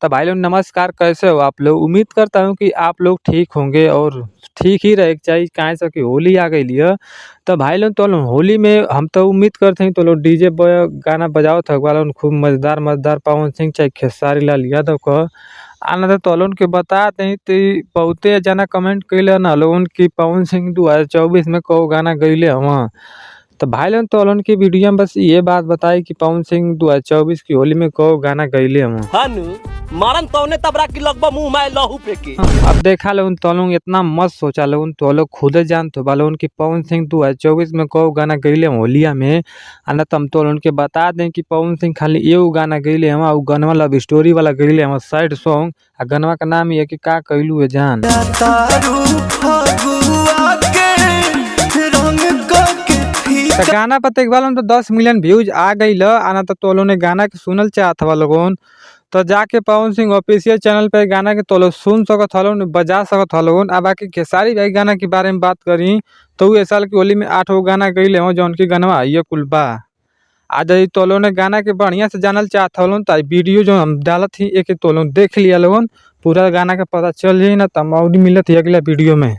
तो भाई लोग नमस्कार, कैसे हो आप लोग। उम्मीद करता हूँ कि आप लोग ठीक होंगे और ठीक ही रहे के चाही, काहे से कि होली आ गइल ह। तो भाई लोग तो होली में हम तो उम्मीद करते हैं तो लोग डीजे पर गाना बजावत हवा खूब मजेदार मजेदार पवन सिंह चाहे खेसारी लाल यादव क आना। तो लोगन के बता दें तो बहुते जना कमेंट कैले न लोगन की पवन सिंह 2024 में कौ गाना गईले हवा। तो भाई लोगन तो लोगन की वीडियो में बस ये बात बताई कि पवन सिंह 2024 की होली में कौ गाना गईले हवा। हनु मारन तौने तबरा की लगबा मुंह में लहू फेके। अब देखा लोगन तो लोग इतना मत सोचा लोगन, तो लोग खुदे जानते बा लोगन की पवन सिंह 2024 में कौ गाना गईले होलिया में। आ न तो हम तो लोगन के बता दें कि पवन सिंह खाली एगो गाना गईले हवा, उ गनवा लव स्टोरी वाला गईले हवा सैड सॉन्ग। आ गनवा का नाम ये कि का कैलू है जान। तारू फगुआ के रंग के फीका। तो गाना पर एक बार तो 10 मिलियन व्यूज आ गई आना। तो लोगों ने गाना के सुनल चाहत हवा लोगन तो जाके पवन सिंह ऑफिशियल चैनल पे गाना के तो लोग सुन सकत हलो, बजा सकत हलो। आ बाकी खेसारी भाई गाना के बारे में बात करी तो उ साल की होली में 8 गो गाना गईले हो, जौन की गाना ये कुल बा। आज यदि तो लोगों ने गाना के बढ़िया से जानल चाहत हलो तो वीडियो जो हम डालत ही एक तो लोग देख लिया लोगन, पूरा गाना के पता चल जाई ना। तब और मिलत है अगला वीडियो में।